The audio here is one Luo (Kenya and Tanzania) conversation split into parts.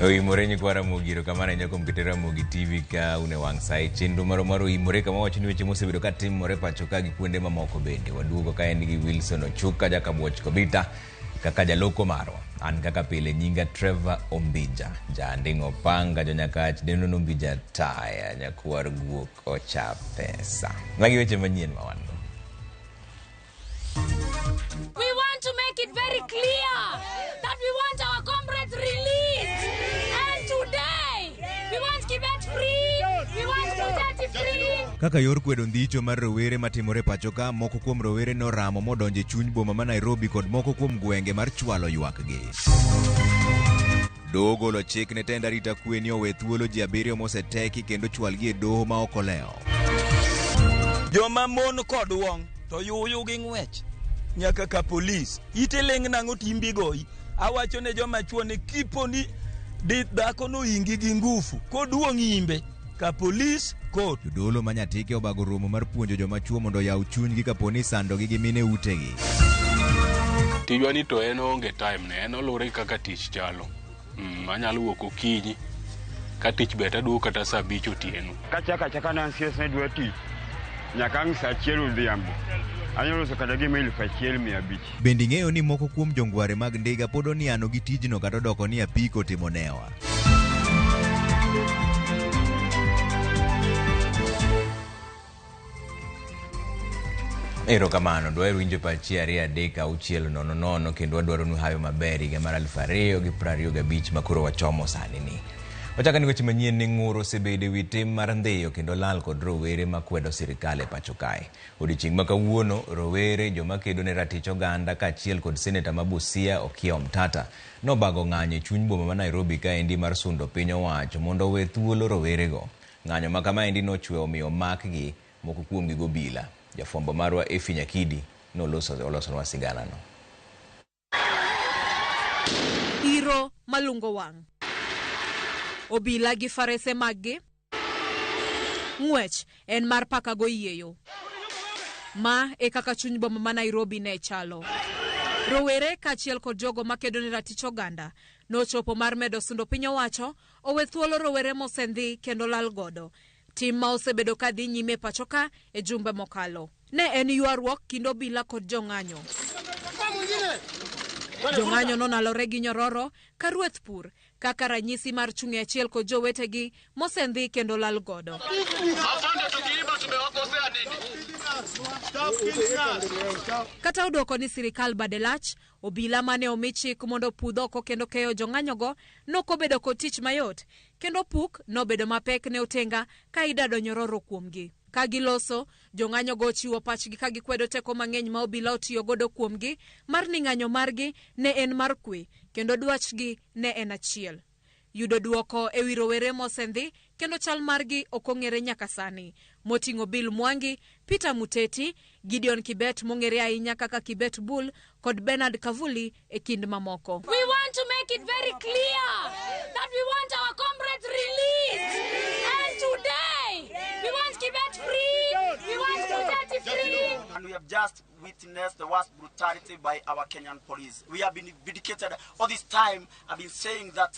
Oimore nyikwa Ramogi, erokamano ahinya kuom keto Ramogi TV ka un e wang' sa e chenro marwa mar Oimore kama wacho ni weche mosebedo ka timore pacho ka gi kuonde mamoko bende. Waduogo ka en gi Wilson Ochuka Jakabuoch Kobita kaka jaloko marwa. An kaka pile nyinga Trevor Ombija, jaanding'o opanga jonyakach dendo Nombija taya nyakwar guok ocha pesa. Magi weche manyien ma wan go. We want to make it very clear that we want our comrades released. And today, we want Kibet free, we want Mutati free. Kaka yor kwedo ndhicho mar rowere matimore pacho ka, moko kuom rowere noramo modonjo e chuny boma ma Nairobi kod moko kuom gwenge mar chwalo ywakgi. Doho ogolo chik ne tend arita kwe ni owe thuolo ji abiriyo moseteki kendo chwalgi e doho ma ok olewo. Joma mon kod wong' to yuyu gi ng'wech nyaka ka polis. Ite ling' nang'o timbi goyi. Awacho ne joma chwo ni kipo ni di dhako noingi gi ngufu koduong' imbe ka polis kot. Jodolo ma Nyatike obago romo mar puonjo joma chwo mondo oyaw chunygi kapo ni isandogi gi mine utegi. Tijwa ni to en oonge time ne, en oluwre gi kaka tich chalo. Anyalo wuok okinyi, ka tich ber taduogo kata saa abich otieno. Kachako achaka ne an CS ne dwa tich nyaka ang' saa achiel odhiambo anyalo loso kata gima 1500. Bende ing'eyo ni moko kuom jongware mag ndiga pod oniano gi tijno kata odoko ni apiko timo newa? Erokamano, dwaher winjo pachi 2 3 6 0 0 kendo wadwaro nu hayo maber higa mar 2025 ma koro wachomo sani ni. Wachako ni weche manyien ni ng'ur osebedo e wi tim mar ndhiyo kendo lal kod rowere makwedo sirikal e pacho kae. Odiochieng' ma kawuono, rowere, joma kedo ne ratich oganda kaachiel kod seneta ma Busia Okiya Omtata nobago ng'anyo e chuny boma ma Nairobi kaendi mar sundo piny owacho mondo owe thuolo rowerego. Ng'anyo ma kamaendi nochwe omiyo omakgi moko kuomgi gobila. Jafwambo marwa Effie Nyakidi noloso olosonwa siganano. Iro malungo wang'. Obila gi farese maggi. Ng'wech en mar paka go yieyo. Ma e kaka chuny boma ma Nairobi ne chalo. Rowere kaachiel kod jogo makedo ne ratich oganda nochopo mar medo sundo piny owacho owe thuolo rowere mosendhi kendo lal godo. Tim ma osebedo ka dhi nyime e pacho ka e jumbe mokalo. Ne en ywaruok kind obila kod jong'anyo. Jong'anyo nonalore gi nyororo ka rueth pur kaka ranyisi mar chung' e achiel kod jowetegi mosendhi kendo lal godo. Kata odwoko ni sirikal bade lach, obila mane omi chik mondo opudh oko kendo keyo jong'anyogo nokobedo kod tich mayot kendo puk nobedo mapek ne otenga ka idado nyororo kuomgi. Ka giloso, jong'anyogo ochiwo pachgi ka gikwedo teko mang'eny ma obila otiyo godo kuomgi mar ni ng'anyo margi ne en mar kwe kendo dwachgi ne en achiel. Yudo duoko e wi rowere mosendhi kendo chal margi ok ong'ere nyaka sani. Moting'o Bill Mwangi, Peter Muteti, Gideon Kibet mong'ere ahinya kaka Kibet Bull kod Bernard Kavuli e kind mamoko. We want to make it very clear that we want our comrades released. And today, we want Kibet free, we want Muteti free. And we have just witnessed the worst brutality by our Kenyan police. We have been vindicated all this time. I've been saying that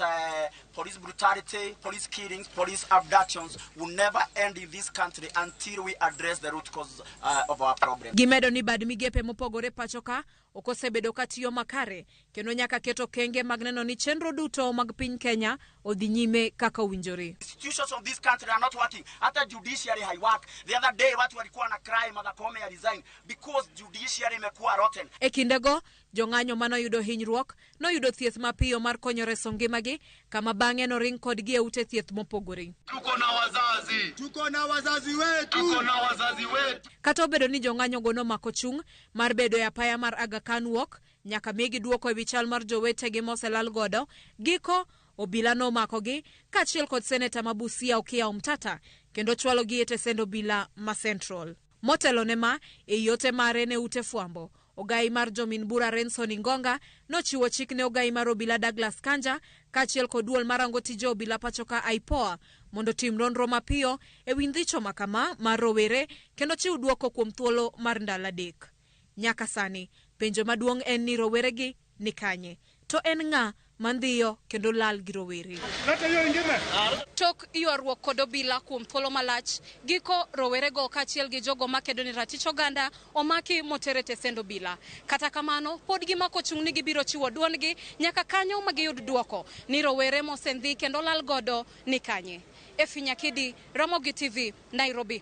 police brutality, police killings, police abductions will never end in this country until we address the root cause of our problem. Gimedo ni bad migepe mopogore pacho ka ok osebedo ka tiyo makare kendo nyaka keto okenge mag neno ni chenro duto mag piny Kenya odhi nyime kaka owinjore. Institutions of this country are not working. Hata judiciary haiwork. The other day watu walikuwa na cry Martha Koome resign because judiciary imekuwa rotten. E kindego, jong'anyo manoyudo hinyruok noyudo thieth mapiyo mar konyo reso ngimagi kama bang'e noring kodgi e ute thieth mopogore. Tuko na wazazi. Tuko na wazazi wetu. Tuko na wazazi wetu. Kata obedo ni jong'anyogo nomako chung' mar bedo e apaya mar Aga Khan Walk nyaka migi duoko e wi chal mar jowetegi moselal godo, giko obila nomakogi kaachiel kod seneta ma Busia Okiya Omtata kendo chwalogi e tesend obila ma Central. Motelo ne ma, e ote mare ne ute fwambo, ogai mar jomin bura Renson Ingonga nochiwo chik ne ogai mar obila Douglas Kanja kaachiel kod duol marango tije obila pacho ka IPOA mondo tim nonro mapiyo e wi ndhicho makama mar rowere kendo chiw duoko kuom thuolo mar ndalo adek. Nyaka sani, penjo maduong' en ni roweregi ni kanye? To en ng'a mandhiyo kendo lal gi rowere. Tok ywaruok kod obila kuom thuolo malach, giko rowerego kaachiel gi jogo makedo ne ratich oganda omaki moter e tesend obila. Kata kamano, pod gimako chung' ni gibiro chiwo duondgi nyaka kanyo ma giyud duoko ni rowere mosendhi kendo lal godo ni kanye. Effie Nyakidi, Ramogi TV, Nairobi.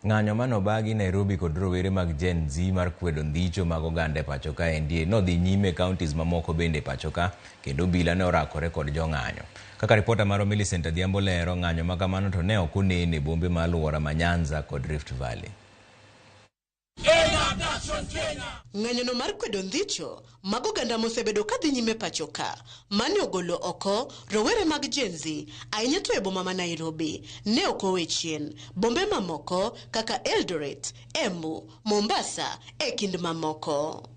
Ng'anyo mane obagi Nairobi kod rowere mag Gen Z mar kwedo ndhicho mag oganda e pacho ka endie nodhi nyime e counties mamoko bende e pacho ka kendo obila ne orakore kod jong'anyo. Kaka ripota marwa Millicent Adhiambo lero, ng'anyo ma kamano to ne ok onen e bombe ma alwora ma Nyanza kod Rift Valley. Ng'anyono mar kwedo ndhicho mag oganda mosebedo kadhi nyime pacho ka, mane ogolo oko rowere mag Gen Z ahinya to e boma ma Nairobi, ne ok owe chien bombe mamoko kaka Eldoret, Embu, Mombasa e kind mamoko.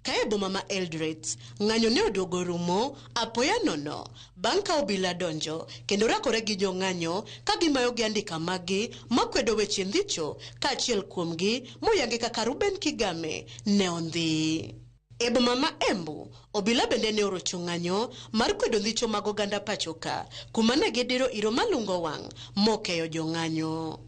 Ka e boma ma Eldoret, ng'anyo ne oduogo rumo apoya nono bang' ka obila donjo kendo rakore gi jong'anyo ka gimayo gi andika maggi makwedo weche ndhicho kaachiel kuomgi moyangi kaka Ruben Kigame ne ondhi. E boma ma Embu, obila bende ne orocho ng'anyo mar kwedo ndhicho mag oganda pacho ka, kuma ne gidiro iro malungo wang' mokeyo jong'anyo.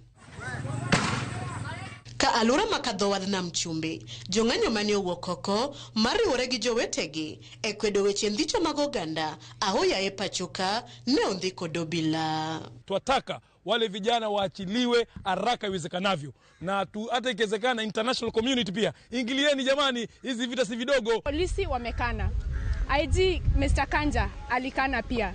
Ka alwora ma kadho wadh nam chumbi, jong'anyo mane owuok oko mar riwore gi jowetegi e kwedo weche ndhicho mag oganda ahoya e pacho ka ne ondhi kod obila. Twataka wale vijana waachiliwe haraka iwezekanavyo, na tu, hata ikiwezekana international community pia ingilieni jamani, hizi vita si vidogo. Polisi wamekana, IG Mr. Kanja alikana pia.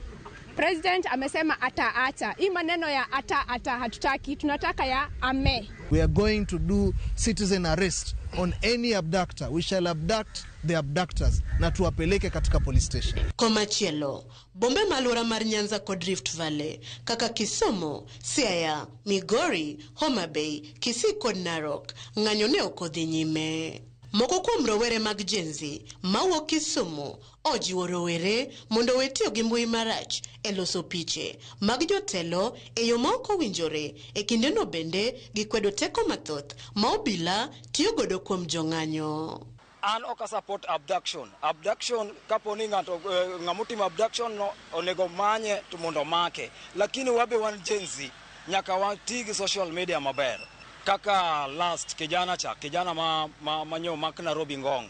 President amesema ataacha hii maneno ya ata ata, hatutaki, tunataka ya ame. We are going to do citizen arrest on any abductor. We shall abduct the abductors na tuwapeleke katika police station. Komachielo, bombe ma alwora mar Nyanza kod Rift Valley kaka Kisumu, Siaya, Migori, Homa Bay, Kisii kod Narok, ng'anyo ne ok odhi nyime. Moko kuom rowere mag Gen Z mawuok Kisumu ojiwo rowere mondo owe tiyo gi mbui marach e loso piche mag jotelo e yo ma ok owinjore. E kindeno bende gikwedo teko mathoth ma obila tiyo godo kuom jong'anyo. An ok support abduction. Abduction kapo ni ng'ato ng'ama otimo abduction no onego manye to mondo omake. Lakini wabe wan Gen Z nyaka wati gi social media maber. Kaka last kijana cha, kijana ma manyo mak Nairobi Ngong.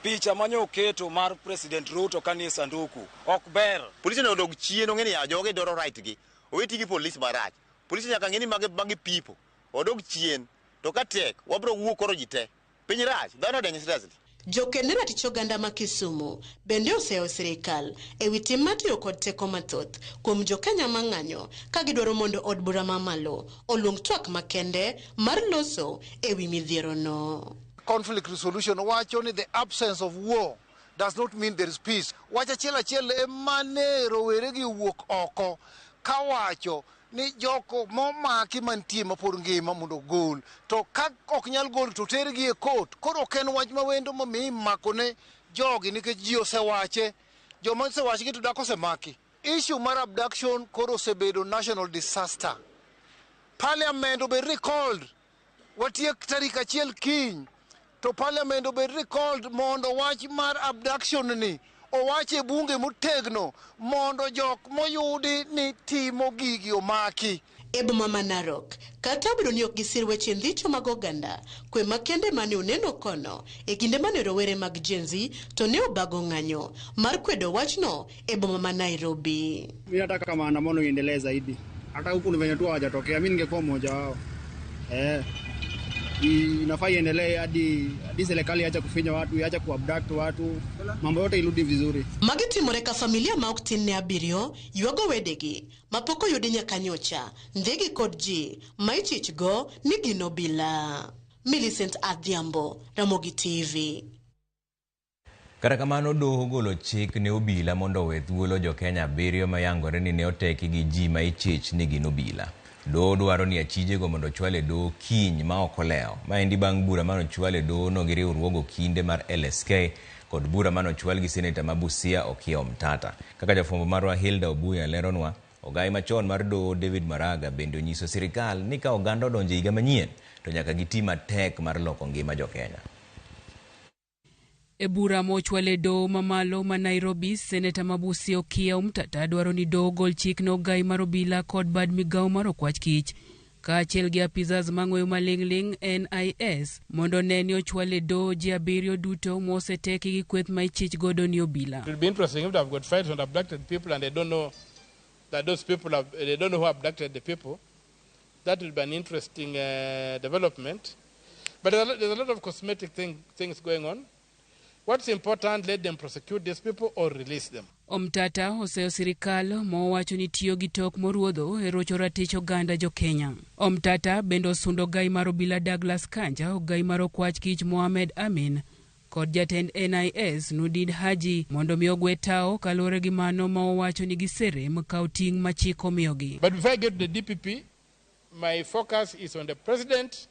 Picha manyo oketo mar President Ruto kanie sanduku ok ber. Polisi onego odog chien ong'e ni ya jogi dwaro right gi. Owe ti gi polisi marach. Polisi nyaka ng'e ni magi people. Odog chien. To ka tek, wabro wuok koro ji te. Piny rach, dhano odenyo seriously. Joked ne ratich oganda ma Kisumu bende oseyo sirikal e wi tim mar tiyo kod teko mathoth kuom jokenya mang'anyo ka gidwaro mondo od bura mamalo oluong twak makende mar loso e wi midhierono. Conflict resolution wacho ni the absence of war does not mean there is peace. Wach achiel achiel emane rowere gi owuok oko kawacho ni joko momaki mantie mapod ngima mondo ogol, to ka ok nyal gol to tergi e court. Koro ok en wach mawendo momiyo imakone jogi nikech ji osewache, joma osewachgi to dak osemaki. Issue mar abduction koro osebedo national disaster. Parliament obed recalled, watiek tarik 1 kiny to parliament obed recalled mondo wach mar abduction ni owach e bunge motegno mondo jok moyudi ni timo gigi omaki. E boma ma Narok, kata obedo ni ok gisir weche ndhicho mag oganda, kwe makende mane oneno kono e kinde mane rowere mag Gen Z to ne obago ng'anyo mar kwedo wachno e boma ma Nairobi. Mimi nataka maandamano iendelee zaidi, hata huku ni venye tu hawajatokea, mimi ningekuwa mmoja wao. Inafaa iendelee hadi serikali iache kufinya watu, iache kuabduct watu, mambo yote irudi vizuri. Magi timore ka familia ma ok tin ne 7 ywago wedegi mapok oyudi nyaka nyocha ndhigi kod ji ma ichich go ni gin obila. Millicent Adhiambo, Ramogi TV. Kata kamano, doho ogolo chik ne obila mondo owe thuolo jo-Kenya 7 mayangore ni ne oteki gi ji ma ichich ni gin obila. Doho dwaro ni achijego mondo ochwal e doho kiny ma ok olewo. Maendi bang' bura mane ochwal e doho no gi riwruog okinde mar LSK kod bura mane ochwal gi seneta ma Busia Okiya Omtata. Kaka jafwambo marwa Hilda Obuya leronwa, ogai machon mar doho David Maraga bende onyiso sirikal ni ka oganda odonjo e higa manyien to nyaka giti matek mar loko ngima jo-Kenya. E bura mochwal e doho mamalo ma Nairobi, Seneta ma Busia Okiya Omtatah dwaro ni doho ogol chik ne ogai mar obila kod bad migawo mar okwach kich kaachiel gi apisas mang'weyo maling'ling' NIS mondo one ni ochwal e doho ji abiriyo duto moseteki gi kweth ma ichich godo ni obila. It will be interesting if they have got files on abducted people and they don't know that those people have, they don't know who abducted the people. That will be an interesting development. But there's a lot of cosmetic things going on. What's important, let them prosecute these people or release them. Omtata oseyo sirikal mowacho ni tiyo gi tok moruodho e rocho ratich oganda jo-Kenya. Omtata bende osundo ogai mar obila Douglas Kanja, ogai mar okwach kich Mohamed Amin kod jatend NIS Nurdin Haji mondo mi ogwe tao kaluwore gi mano ma owacho ni giserem kawo ting' ma chik omiyogi. But before I get to the DPP, my focus is on the president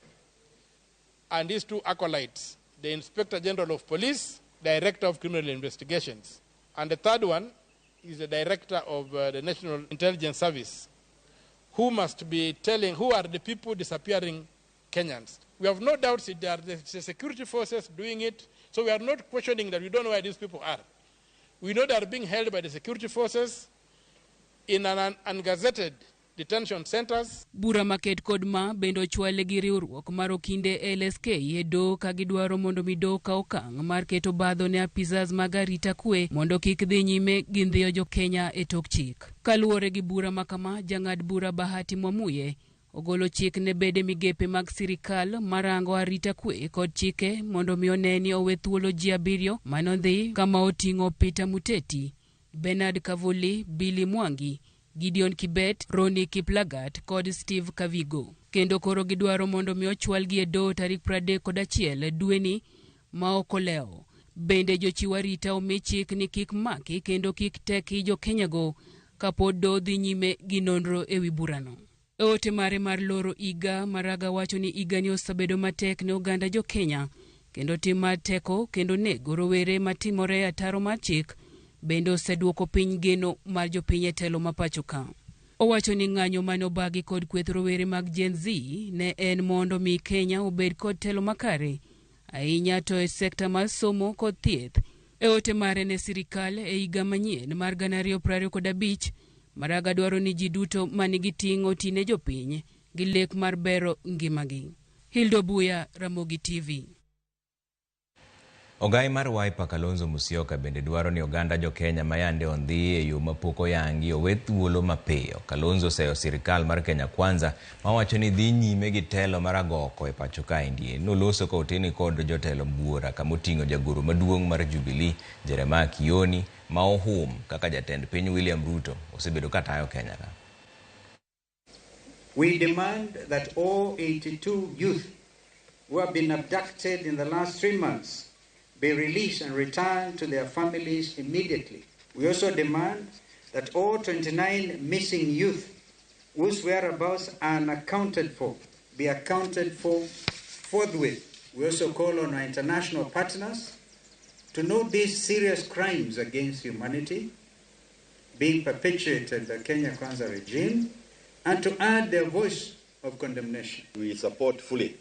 and his two acolytes, the Inspector General of Police, Director of Criminal Investigations. And the third one is the Director of the National Intelligence Service, who must be telling who are the people disappearing Kenyans. We have no doubts that they are the security forces doing it, so we are not questioning that we don't know where these people are. We know they are being held by the security forces in an ungazetted detention centers. Bura maket kod ma bende ochwale gi riwruok mar okinde LSK e doho ka gidwaro mondo mi doho kaw okang' mar keto obadho ne apisas mag arita kwe mondo kik dhi nyime gi ndhiyo jo-Kenya e tok chik. Kaluwore gi bura makama, jang'ad bura Bahati Mwamuye ogolo chik ne bede migepe mag sirikal marango arita kwe kod chike mondo mi one ni owe thuolo ji abiriyo manodhi kama oting'o Peter Muteti, Bernard Kavuli, Billy Mwangi, Gideon Kibet, Ronnie Kiplagat kod Steve Kavigo. Kendo koro gidwaro mondo mi ochwalgi e doho tarik 31 dweni ma ok olewo. Bende jochiw arita omi chik ni kik maki kendo kik teki jo-Kenyago kapod doho dhi nyime gi nonro ewi burano. E ote mare mar loro higa, Maraga wacho ni higani osebedo matek ne oganda jo-Kenya kendo tim mar teko kendo nego rowere matimore e ataro mar chik bende oseduoko piny geno mar jopiny e telo ma pacho ka. Owacho ni ng'anyo mane obagi kod kweth rowere mag Gen Z ne en mondo mi Kenya obed kod telo makare ahinya to e sekta mar somo kod thieth. E ote mare ne sirikal e higa manyien mar 2025, Maraga dwaro ni ji duto manigi ting' oti ne jopiny gi lek mar bero ngimagi. Hilda Obuya, Ramogi TV. Ogai mar Wiper Kalonzo Musyoka bende dwaro ni oganda jo-Kenya ma yande ondhi e yo mapok oyangi owe thuolo mapiyo. Kalonzo oseyo sirikal mar Kenya Kwanza mawacho ni dhi nyime gi telo mar agoko e pacho kaendi. Noloso ka otene kod jotelo buora kamoting'o jagoro maduong' mar Jubilee Jeremiah Kioni ma ohum kaka jatend piny William Ruto osebedo ka tayo Kenya ka. We demand that all 82 youth who have been abducted in the last 3 months be released and returned to their families immediately. We also demand that all 29 missing youth whose whereabouts are unaccounted for be accounted for forthwith. We also call on our international partners to note these serious crimes against humanity being perpetuated by Kenya Kwanza regime and to add their voice of condemnation. We support fully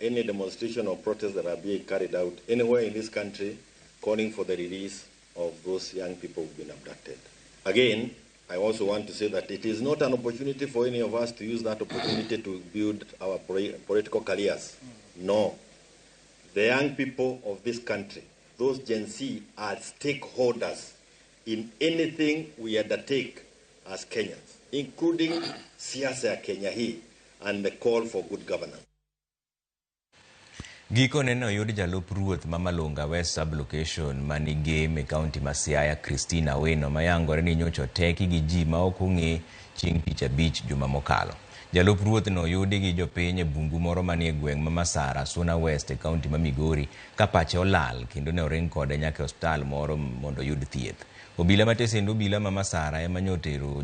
any demonstration or protest that are being carried out anywhere in this country calling for the release of those young people who've been abducted. Again, I also want to say that it is not an opportunity for any of us to use that opportunity to build our political careers. No. The young people of this country, those Gen Z, are stakeholders in anything we undertake as Kenyans, including siasa ya Kenya hii and the call for good governance. Gikone ne oyud jalup ruoth ma Malunga West sub-location mani Gem e kaunti ma Siaya Christina Awino mayangore ni nyocha oteki gi ji ma ok ong'e chieng' tich abich juma mokalo. Jalup ruoth no oyudi gi jopiny e bungu moro manie gweng' ma Masara, Suna West e kaunti ma Migori ka pache olal kendo ne oring kode nyaka e osiptal moro mondo oyud thieth. Obila ma tesend obila ma Masara ema notere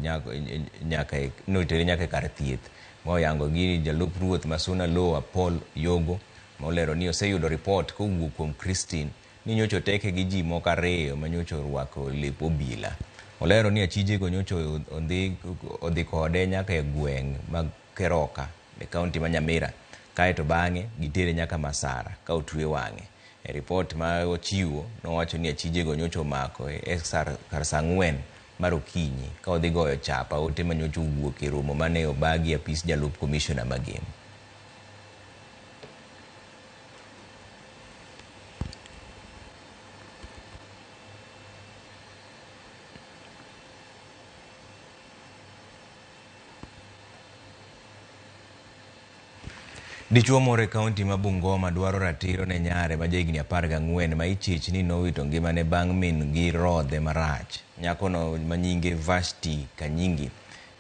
nyaka e kar thieth ma oyango gi jalup ruoth ma Suna Lower Paul Yogo ma olero ni oseyudo ripot kowuok kuom Christine ni nyocha oteke gi ji moko ariyo ma nyocha orwako lep obila. Olero ni achijego nyocha odhi kode nyaka e gweng' ma Keroka e kaunti ma Nyamira kaeto bang'e gitere nyaka Masara ka otwe wang'e. E ripot ma ochiwo nowacho ni achijego nyocha omako e kar saa 4 mar okinyi ka odhi goyo chapa ote ma nyocha owuok e romo mane obagi apis jalup komishona ma Gem. Dichuo moro e kaunti ma Bungoma dwaro ratiro ne nyare ma jahigni 14 ma ichich ni nowito ngimane bang' min gi rodhe marach. Nyakono ma nyinge Vashti Kanyingi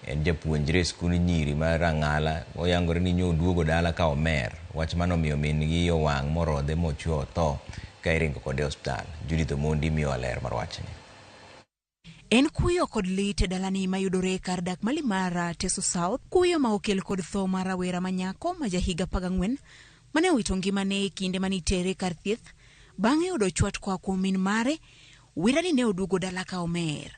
en japuonjre e skund nyiri ma Rang'ala. Oyangore ni nyoduogo dala ka omer. Wach manomiyo min gi owang' morodhe mochwe otho ka iringo kode e osiptal. Judith Omondi miyowa ler mar wachni. En kuyo kod lit e dalani mayudore kar dak Malimara, Teso South, kuyo ma okel kod tho mar rawera ma nyako ma jahiga 14 mane owito ngimane e kinde mane itere kar thieth bang' yudo chwat koa kuom min mare. Wirani ne oduogo dala ka omer.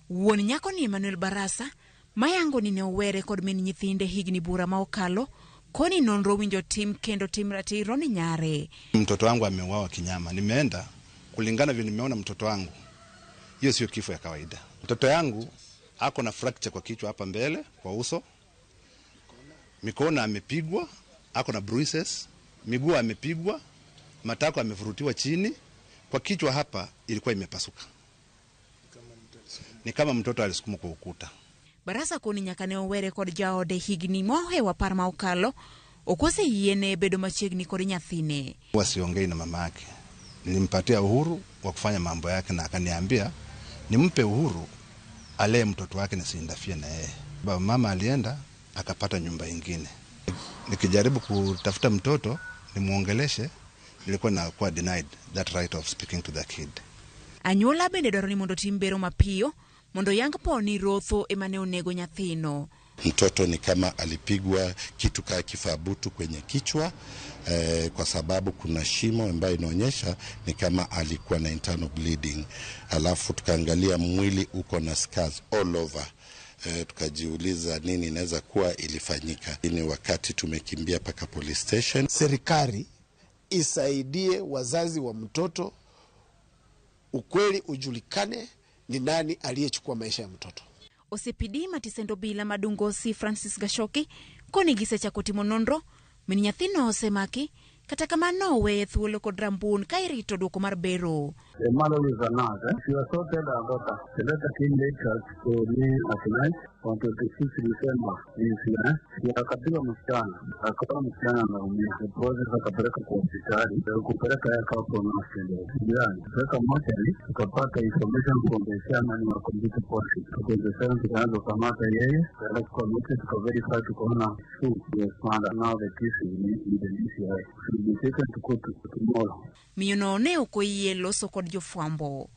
Wuon nyako ni Emmanuel Barasa mayango ni ne owere kod min nyithinde higni bura ma okalo, koni nonro winjo tim kendo tim ratiro ni nyare. Mtoto wangu ameuawa kinyama. Nimeenda kulingana vile nimeona mtoto wangu. Hiyo sio kifo ya kawaida. Mtoto yangu ako na fracture kwa kichwa hapa mbele, kwa uso. Mikono amepigwa, ako na bruises, miguu amepigwa, matako amevurutiwa chini, kwa kichwa hapa ilikuwa imepasuka. Ni kama mtoto alisukumwa kwa ukuta. Barasa koni nyaka ne owere kod jaode higni mohewo 10 ma okalo, okose yiene bedo machiegni kod nyathine. Wasiongei na mama yake. Nilimpatia uhuru wa kufanya mambo yake na akaniambia nimpe uhuru alee mtoto wake nisiindafie na yeye. Baba mama alienda akapata nyumba ingine. Nikijaribu kutafuta mtoto nimuongeleshe, nilikuwa nakuwa denied that right of speaking to the kid. Anyuola bende dwaro ni mondo tim bero mapiyo mondo yang po ni rotho ema ne onego nyathino. Mtoto ni kama alipigwa kitu kama kifabutu kwenye kichwa, kwa sababu kuna shimo ambayo inaonyesha ni kama alikuwa na internal bleeding. Alafu tukaangalia mwili uko na scars all over. Tukajiuliza nini inaweza kuwa ilifanyika. Ni wakati tumekimbia paka police station. Serikali isaidie wazazi wa mtoto, ukweli ujulikane ni nani aliyechukua maisha ya mtoto. OCPD Matisendo Bila Madungosi Francis Gashoki koni gisechako timo nonro min nyathino osemaki kata kamano oweye thuolo kod rambun ka irito duoko mar bero. The mother is a nurse. She assaulted her daughter. The daughter came later to me at night on 26 December this year. Akapiga msichana, akaona msichana anaumia. The process akapeleka kwa hospitali, kupeleka yeye akawa pronounced. Jirani, kupeleka mochari, tukapata information from the chairman wa community police. Tukaanza tukaanza kukamata yeye, tukaenda kwa mochari, tukaverify, tukaona who was mother. Now the case is in the DCI. She will be taken to court tomorrow. Miyono ne ok oyie loso kod jofwambo.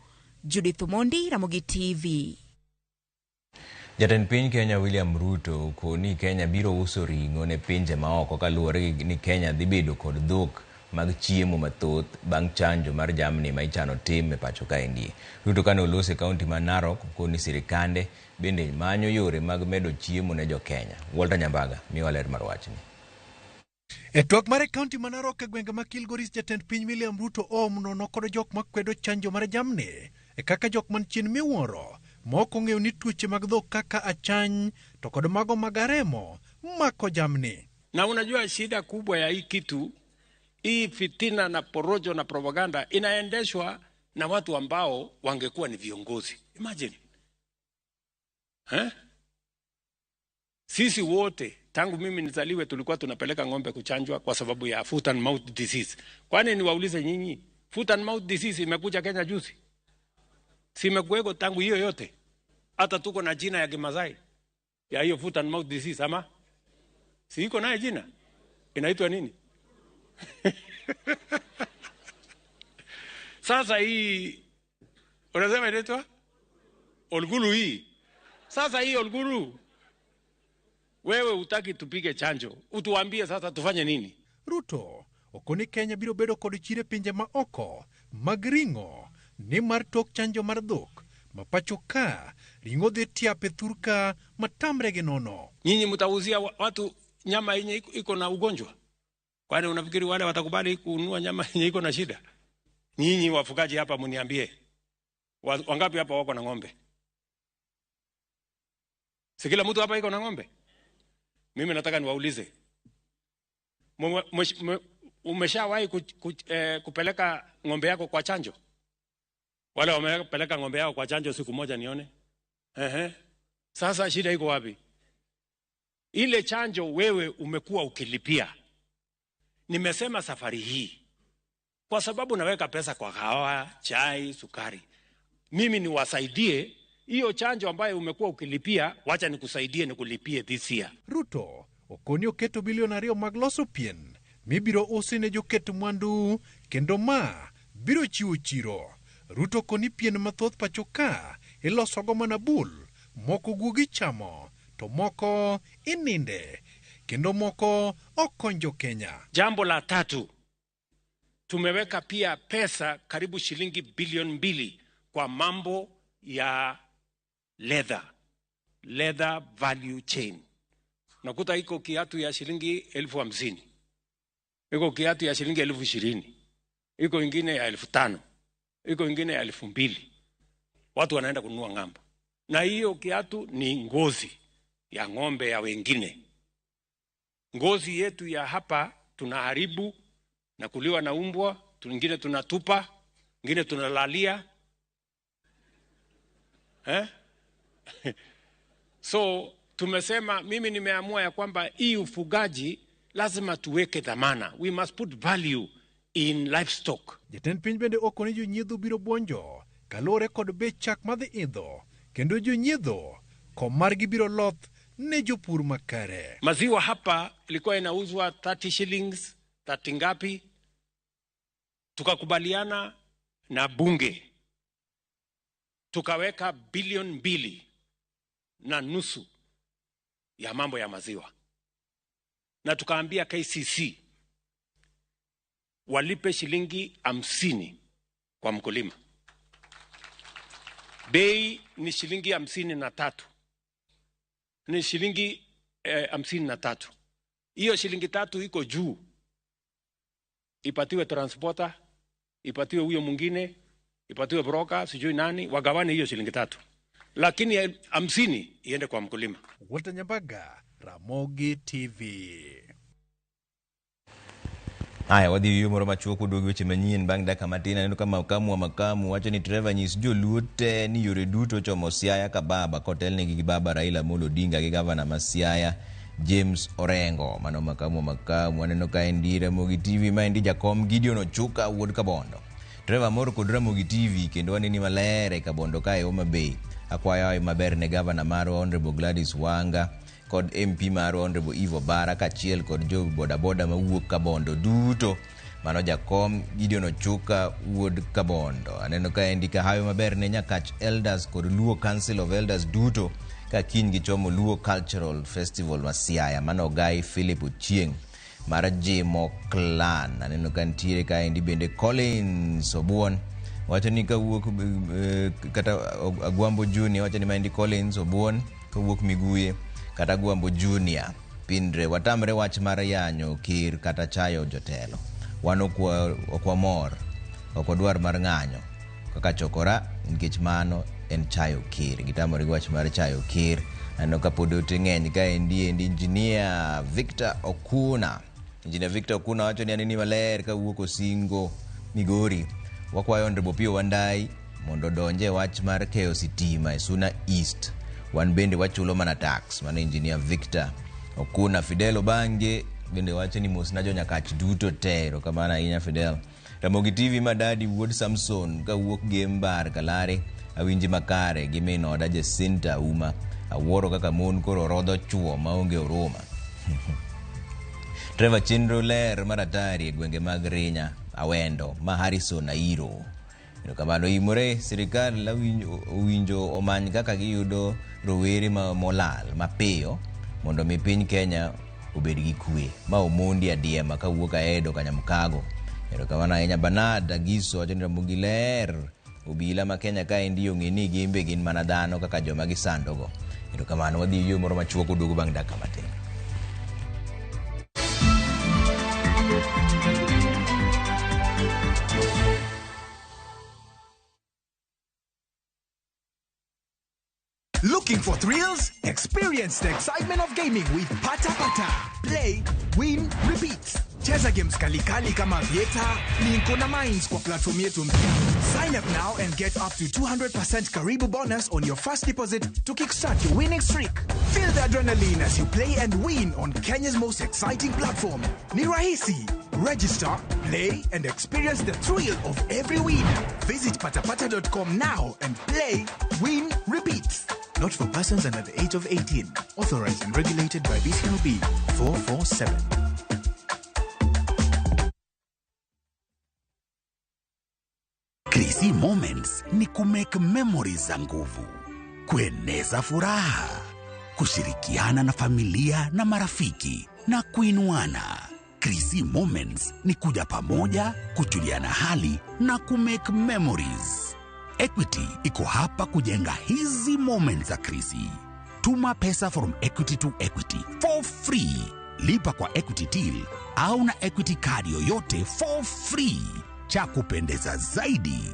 Judith Omondi, Ramogi TV. Jatend piny Kenya William Ruto okoni Kenya biro uso ring'o ne pinje maoko kaluwore ni Kenya dhi bedo kod dhok mag chiemo mathoth bang' chanjo mar jamni ma ichano tim e pacho kaendi. Ruto kane oloso e kaunti ma Narok okoni sirikande bende manyo yore mag medo chiemo ne jo-Kenya. Walter Nyambaga miyowa ler mar wachni. E twak mar kaunti ma Narok e gwenge ma Kilgoris, jatend piny William Ruto oom nono kod jok makwedo chanjo mar jamni e kaka jok man chien miwuoro ma ok ong'eyo ni tuoche mag dhok kaka achany to kod mago mag aremo mako jamni. Na unajua shida kubwa ya hii kitu, hii fitina na porojo na propaganda inaendeshwa na watu ambao wangekuwa ni viongozi. Imagine. Sisi wote tangu mimi nizaliwe tulikuwa tunapeleka ng'ombe kuchanjwa kwa sababu ya foot and mouth disease. Kwani niwaulize nyinyi, foot and mouth disease imekuja Kenya juzi? Si imekuweko tangu hiyo yote? Hata tuko na jina ya Kimasai ya hiyo foot and mouth disease, ama? Si iko naye jina? Inaitwa nini? Sasa hii unasema inaitwa Olguru hii. Sasa hii Olguru, wewe utaki tupige chanjo, utuambie sasa tufanye nini? Ruto okoni Kenya biro bedo kod chire pinje ma oko mag ring'o ni mar tok chanjo mar dhok ma pacho ka ring'o dhi tiap e thurka matamre gi nono. Nyinyi mtauzia watu nyama yenye iko na ugonjwa? Kwani unafikiri wale watakubali kununua nyama yenye iko na shida? Nyinyi wafugaji hapa mniambie, wangapi hapa wako na ng'ombe? Si kila mtu hapa iko na ng'ombe? Mimi nataka niwaulize, umeshawahi kupeleka ng'ombe yako kwa chanjo? Wale wamepeleka ng'ombe yao kwa chanjo siku moja nione. Ehe. Sasa shida iko wapi? Ile chanjo wewe umekuwa ukilipia. Nimesema safari hii kwa sababu naweka pesa kwa kahawa, chai, sukari. Mimi niwasaidie hiyo chanjo ambayo umekuwa ukilipia, wacha nikusaidie nikulipie this year. Ruto okoni oketo bilion 2 mag loso pien mibiro usi ne joket mwandu kendo ma biro chiwo chiro. Ruto koni pien mathoth pacho ka ilosogo mana bul, moko guogi chamo to moko ininde kendo moko okonjo Kenya. Jambo la tatu, tumeweka pia pesa karibu shilingi bilioni 2 kwa mambo ya leather value chain. Nakuta iko kiatu ya shilingi 50,000, iko kiatu ya shilingi 20,000, iko ingine ya 5,000, iko ingine ya 2,000. Watu wanaenda kununua ng'ambo, na hiyo kiatu ni ngozi ya ng'ombe ya wengine. Ngozi yetu ya hapa tunaharibu na kuliwa na umbwa, ingine tunatupa, ingine tunalalia. So tumesema, mimi nimeamua ya kwamba hii ufugaji lazima tuweke dhamana. We must put value in livestock. Jatend piny bende okoni jonyiedho biro buonjo kaluwore kod bech chak madhi idho kendo jonyiedho kom margi biro loth ne jopur makare. Maziwa hapa ilikuwa inauzwa 30 shillings, 30 ngapi? Tukakubaliana na bunge, tukaweka bilioni 2.5 ya mambo ya maziwa, na tukaambia KCC walipe shilingi 50 kwa mkulima. Bei ni shilingi 53, ni shilingi 53. Hiyo shilingi 3 iko juu, ipatiwe transporter, ipatiwe huyo mwingine, ipatiwe broker, sijui nani, wagawane hiyo shilingi 3, lakini 50 iende kwa mkulima. Walter Nyambaga, Ramogi TV. Haya, wadhi yuo moro machuok waduogo weche manyien bang' dakika matin. Aneno ka makamu wa makamu wacho ni Trevor nyis joluo te ni yore duto ochomo Siaya ka baba kotelnegi gi baba Raila Amolo Odinga gi gavana ma Siaya James Orengo. Mano makamu wa makamu. Aneno ka endi Ramogi TV maendi jakom Gideon Ochuka wuod Kabondo. Trevor mor kod Ramogi TV kendo waneni maler e Kabondo kae Homa Bay. Akwayo hayo maber ne gavana marwa Honorable Gladys Wanga kod MP marwa Honorable Eve Obara kaachiel kod jo bodaboda mawuok Kabondo duto. Mano jakom Gideon Ochuka wuod Kabondo. Aneno ka endi kahayo maber ne Nyakach Elders kod Luo Council of Elders duto ka kiny gichomo Luo Cultural Festival ma Siaya. Mano Ogai Philip Ochieng mar Jimo Clan. Aneno ka nitiere kaendi bende Collins Obuon wacho ni kawuok kata Agwambo Junior wacho ni maendi Collins Obuon kawuok Miguye kata Agwambo Junior Pindre watamre wach mar yanyo ker kata chayo jotelo. Wan ok wamor, ok wadwar mar ng'anyo kaka chokora nikech mano en chayo ker. Gitamore gi wach mar chayo ker. Aneno ka pod ote ng'eny kaendi endi Engineer Victor Okuna. Engineer Victor Okuna wacho ni aneni maler kawuok Osingo Migori. Wakwayo Honorable Opiyo Wandayi mondo odonje wach mar keyo sitima e Suna East. Wan bende wachulo mana tax. Mano Engineer Victor Okuna. Fidel Obange bende wacho ni mosna jo Nyakach duto te. Erokamano ahinya Fidel. Ramogi TV Madadi wuod Samson kawuok Gembar Kalare awinji makare gi min oda Jacinta Uma. Awuoro kaka mon koro rodho chuo maonge huruma. Trevor chenro ler mar atari e gwenge mag Rinya Awendo ma Harrison Airo. Erokamano imore sirikal owinjo omany kaka giyudo rowere molal mapiyo mondo mi piny Kenya obed gi kwe. Ma Omondi Adiema kawuok Aedo Kanyamkago. Erokamano ahinya Bernard Agiso wacho ni Ramogi ler. Obila ma Kenya kaendi ong'e ni gimbe gin mana dhano kaka joma gisandogo. Erokamano wadhi yo moro machuok oduogo bang' dakika matin. Looking for thrills? Experience the excitement of gaming with Pata Pata. Play, win, repeat. Cheza games kalikali kama Vieta, Linko na Mines kwa platform yetu mpya. Sign up now and get up to 200% Karibu bonus on your first deposit to kickstart your winning streak. Feel the adrenaline as you play and win on Kenya's most exciting platform. Ni rahisi. Register, play, and experience the thrill of every win. Visit patapata.com now and play, win, repeat. Not for persons under the age of 18. Authorized and regulated by BCLB 447. Krisi Moments ni kumake memories za nguvu, kueneza furaha, kushirikiana na familia na marafiki na kuinuana. Krisi Moments ni kuja pamoja, kujuliana hali na kumake memories. Equity iko hapa kujenga hizi moments za Krisi. Tuma pesa from Equity to Equity for free. Lipa kwa Equity Till au na Equity card yoyote for free. Cha kupendeza zaidi,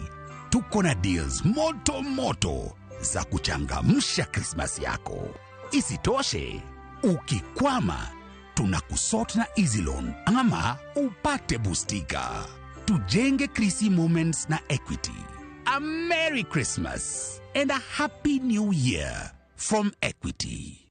tuko na deals moto moto za kuchangamsha Krismasi yako. Isitoshe, ukikwama tunakusort na Easy Loan ama upate bustika. Tujenge Krisi Moments na Equity. A Merry Christmas and a Happy New Year from Equity.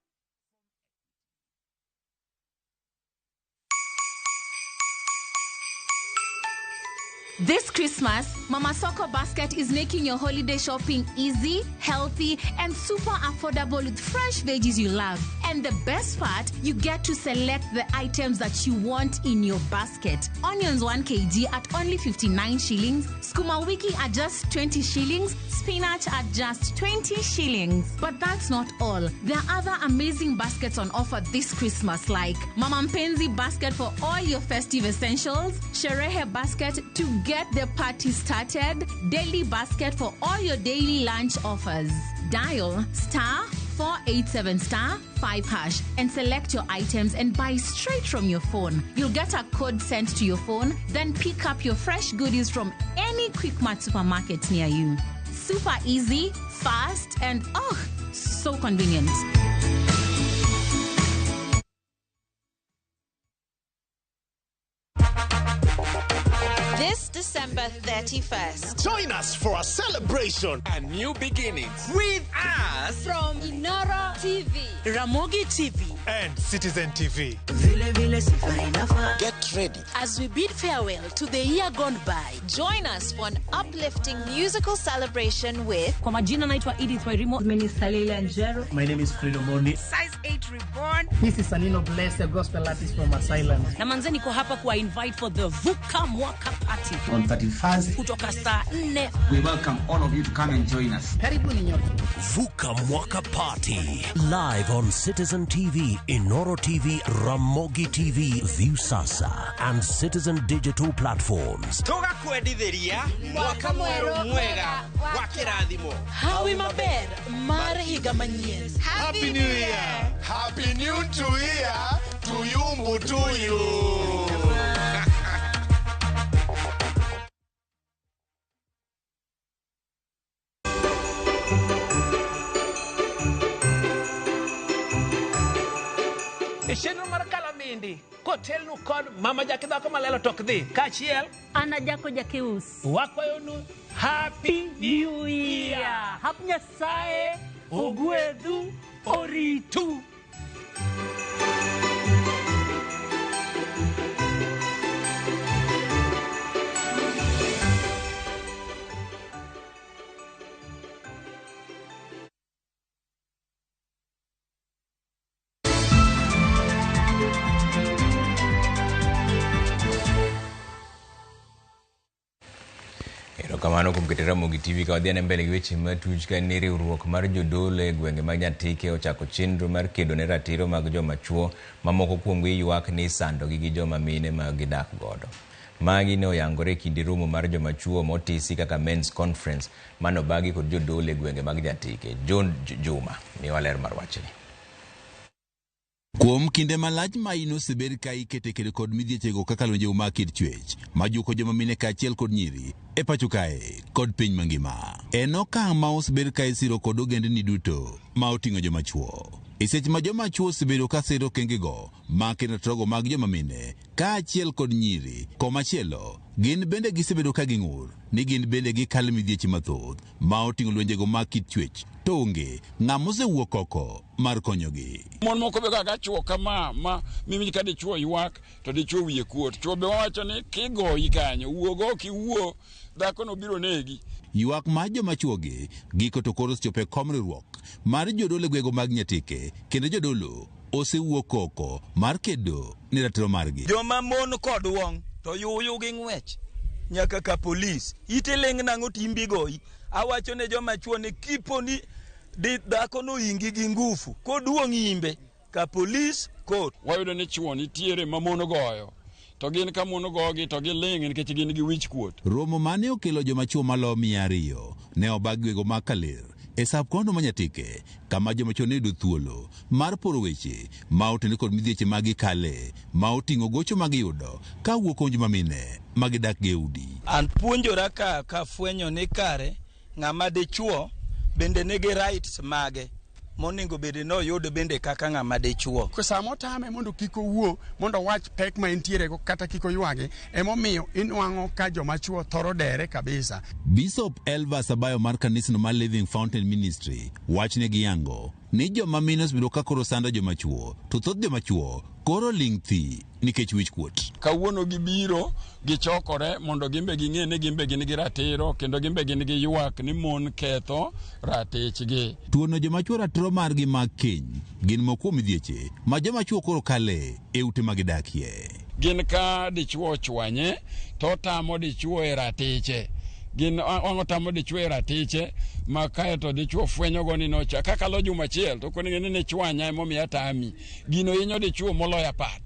This Christmas, Mama Soko Basket is making your holiday shopping easy, healthy, and super affordable with fresh veggies you love. And the best part, you get to select the items that you want in your basket. Onions 1 kg at only 59 shillings, skuma wiki at just 20 shillings, spinach at just 20 shillings. But that's not all. There are other amazing baskets on offer this Christmas, like Mama Mpenzi basket for all your festive essentials, Sherehe basket to get the party started, daily basket for all your daily lunch offers. Dial *487 *5# and select your items and buy straight from your phone. You'll get a code sent to your phone, then pick up your fresh goodies from any Quickmart supermarket near you. Super easy, fast, and oh, so convenient. This December 31st. Join us for a celebration and new beginnings with us from Inoro TV, Ramogi TV, and Citizen TV. Get ready as we bid farewell to the year gone by. Join us for an uplifting musical celebration with. Kwa majina naitwa Edith Wairimo. Minister Leila Njero. My name is Fredo Moni. Size 8 Reborn. This is Sanino Bless, a gospel artist from Asylum. Na manze niko hapa kuwa invite for the Vuka Mwaka Party on 31st kutoka saa 4. We welcome all of you to come and join us. Karibuni nyote. Vuka Mwaka Party live on Citizen TV, Inoro TV, Ramogi TV, Viusasa and Citizen Digital platforms. Tugakwendithiria mwaka mwerũ mwega wa kĩrathimo. Hawi maber mar higa manyien. Happy New Year. Happy New to Year to you mutuyu. Chenro mar Kalamindi kotelnu kod Mama Jaki dhako malelo tok dhi kaachiel Ana Jako Jakeus. Wakwayonu Happy New Year. Hap Nyasaye ogwedhu oritu. Erokamano kuom keto Ramogi TV ka wadhi ane mbele gi weche matuch ka ni riwruok mar jodolo e gwenge mag Nyatike ochako chenro mar kedo ne ratiro mag joma chuo ma moko kuomgi ywak ni isandogi gi joma mine ma gidak godo. Magi ne oyangore e kinde romo mar joma chuo motisi kaka Men's Conference manobagi kod jodolo e gwenge mag Nyatike. John Juma miwa ler mar wachni. Kuom kinde malach ma in osebed ka ikete kedo kod midhiechego kaka lwenje mag kit chwech majuko joma mine kaachiel kod nyiri e pacho kae kod piny mangima. En okang' ma osebed ka isiro kod ogendni duto ma oting'o joma chwo. E seche ma joma chwo osebedo ka siro okengego ma kedo rogo mag joma mine kaachiel kod nyiri, komachielo gin bende gisebedo ka ging'ur ni gin bende gikalo midhieche mathoth ma oting'o lwenjego mag kit chwech to onge ng'ama osewuok oko mar konyogi. Mon moko be kaka chwo kama ma mimi ka dichuo ywak to dichuo wiye kuot. Chwo be wawacho ni kigoyi kanyo wuog ok iwuo dhako no biro negi. Ywak mar joma chwogi giko to koro osechopo e kom riwruok mar jodolo e gwenge mag Nyatike kendo jodolo osewuok oko mar kedo ne ratiro margi. Joma mon kod wong' to yuyu gi ng'wech nyaka ka polis. Ite ling' nang'o timbi goyi. Awacho ne joma chwo ni kipo ni di dhako no ingi gi ngufu koduong' imbe ka polis kot. Wayudo ni chwo nitiere ma mon goyo to gin ka mon gogi to giling' nikech gin gi wich kuot. Romo mane okelo joma chwo maloyo 200 ne obag gwego mag Kaler e sab kondo ma Nyatike kama joma chwo ne yudo thuolo mar poro weche ma otenore kod midhieche ma gikale ma oting'o gocho ma giyudo ka wuok kuom joma mine ma gidak go e udi. An puonjora ka fwenyo ni kare ng'ama dichuo bende nigi rights mage monego bed ni oyud bende kaka ng'ama dichuo. Sama otame mondo kik owuo mondo owach pek ma entiere go kata kik oywagi, emomiyo inwang'o ka joma chuo thoro dere kabisa. Bishop Elvas Abayo mar kanisno mar Living Fountain Ministry wachne gi yango ni joma mine osebedo ka koro sando joma chuo to thoth joma chuo koro ling' thi nikech wich kuot. Kawuono gibiro gichokore mondo gimbe ging'e ni gimbe gin gi ratiro kendo gimbe gin gi ywak ni mon ketho ratichgi. Tuono joma chuo ratiro margi mag keny gin moko kuom midhieche ma joma chuo koro kale e ute ma gidakie. Gin ka dichuo ochwanye to otamo dichuo e ratiche. Gin ang' otamo dichuo e ratiche ma kaeto dichuo fwenyogo ni nocha kakalo juma achiel to kone ni ne chwanya emomiyo atami. Gino hinyo dichuo moloyo apat.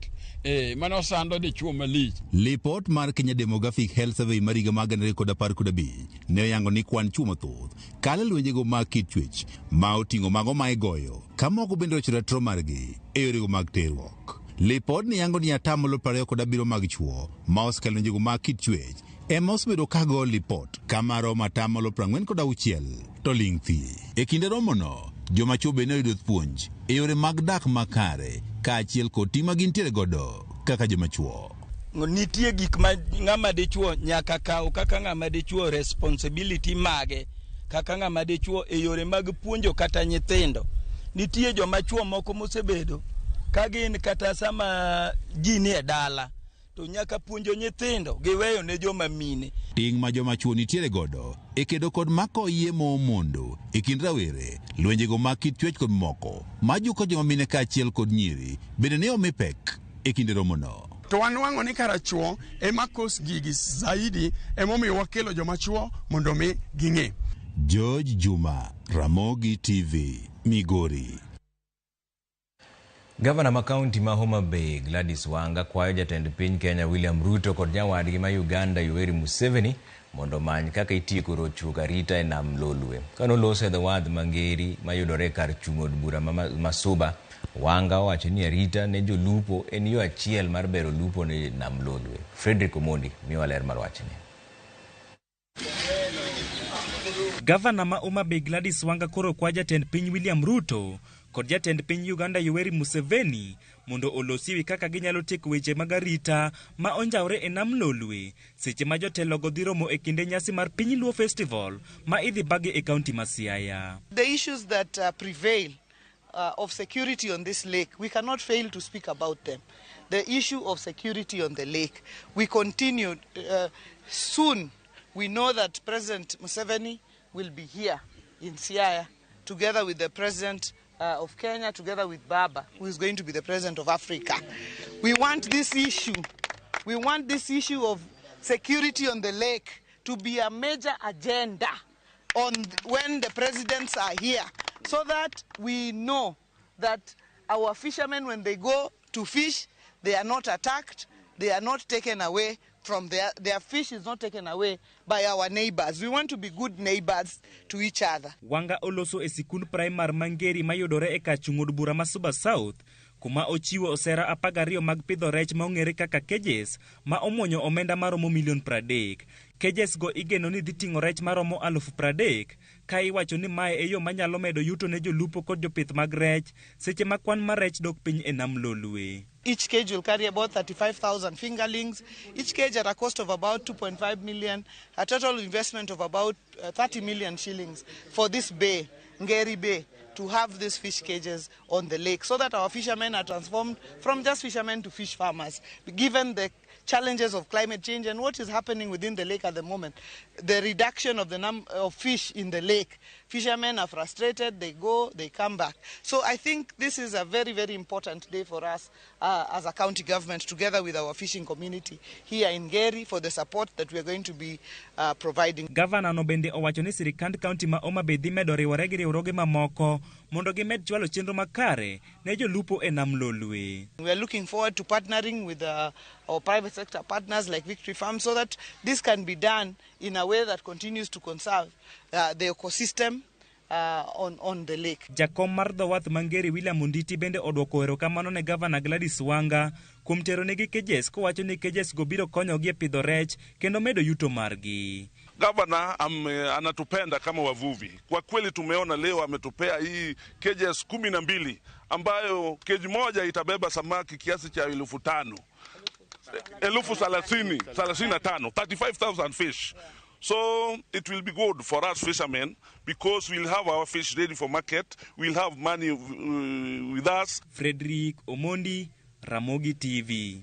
Mano osando dichuo malich. Lipot mar Kenya Demographic Health Survey mar higa mar 2015 ne oyango ni kwan chuo mathoth kalo e lwenjego mag kit chwech ma oting'o mago ma igoyo ka moko bende rocho ratiro margi e yorego mag terruok. Lipodni yango ni 27% mag chuo ma osekalo lwenjego mag kit chwech ema osebedo ka go lipot kama romo 46% to ling' thi. E kinde romono, joma chuo bende oyudo puonj e yore mag dak makare kaachiel kod ting' ma gintiere godo kaka joma chuo. Nitie gik ma ng'ama dichuo nyaka kaw kaka ng'ama dichuo responsibility mage kaka ng'ama dichuo e yore mag puonjo kata nyithindo. Nitie joma chuo moko mosebedo ka gin kata sama ji ni e dala to nyaka puonjo nyithindo giweyo ne joma mine. Ting' ma joma chuo nitiere godo e kedo kod mako yie momondo e kind rawere, lwenjego mag kit chwech kod moko majuko joma mine kaachiel kod nyiri bende ne omi pek e kinde romono. To wanwang'o ni kara chuo ema kos gigi zaidi, emomiyo wakelo joma chuo mondo mi ging'e. George Juma, Ramogi TV, Migori. Gavana ma kaunti ma Homa Bay Gladys Wanga kwayo jatend piny Kenya William Ruto kod nyawadgi ma Uganda Yoweri Museveni mondo omany kaka itieko rochruok arita e nam Lolwe. Kane oloso e dho wath ma Ngeri mayudore e kar chung' od bura ma Masuba, Wanga owacho ni arita ne jolupo en yo achiel mar bero lupo ne nam Lolwe. Frederick Omondi miyowa ler mar wachni. Gavana ma Homa Bay Gladys Wanga koro kwa jatend piny William Ruto kod jatend piny Uganda Yoweri Museveni mondo olosi wi kaka ginyalo tieko weche mag arita ma onjawre e nam Lolwe seche ma jotelogo dhi romo e kinde nyasi mar Piny Luo Festival ma idhi bagi e kaunti ma Siaya. The issues that prevail of security on this lake, we cannot fail to speak about them. The issue of security on the lake, we continue. Soon, we know that President Museveni will be here in Siaya, together with the President of Kenya, together with Baba, who is going to be the President of Africa. We want this issue, we want this issue of security on the lake to be a major agenda on when the presidents are here, so that we know that our fishermen, when they go to fish, they are not attacked, they are not taken away from their fish is not taken away by our neighbors. We want to be good neighbors to each other. Wanga oloso e sikund primar Mangeri mayudore e kar chung' od bura ma Suba South kuma ochiwo osera 12 mag pidho rech ma ong'ere kaka cages ma omuonyo omenda maromo milion 30. Cages go igeno ni dhi ting'o rech maromo 30,000 ka iwacho ni mae e yo manyalo medo yuto ne jolupo kod jopith mag rech seche ma kwan mar rech dok piny e nam Lolwe. Each cage will carry about 35,000 fingerlings, each cage at a cost of about 2.5 million, a total investment of about 30 million shillings for this bay, Ngeri Bay, to have these fish cages on the lake so that our fishermen are transformed from just fishermen to fish farmers. Given the challenges of climate change and what is happening within the lake at the moment, the reduction of the number of fish in the lake, fishermen are frustrated, they go, they come back. So I think this is a very, very important day for us as a county government, together with our fishing community here in Ngeri, for the support that we are going to be providing. Gavana no bende owacho ni sirikand kaunti ma Homa Bay dhi medo riwore gi riwruoge mamoko mondo gimed chwalo chenro makare ne jolupo e nam Lolwe. We are looking forward to partnering with our private sector partners like Victory Farm so that this can be done in a way that continues to conserve the ecosystem on the lake. Jakom mar dho wath ma Ngeri William Onditi bende odwoko erokamano ne Gavana Gladys Wanga kuom tero negi cages kowacho ni cages go biro konyogi e pidho rech kendo medo yuto margi. Gavana anatupenda kama wavuvi. Kwa kweli tumeona leo ametupea hii cages 12 ambayo cage moja itabeba samaki kiasi cha 5,000. 35,000, 35,000 fish. So it will be good for us fishermen because we'll have our fish ready for market. We'll have money with us. Frederick Omondi, Ramogi TV.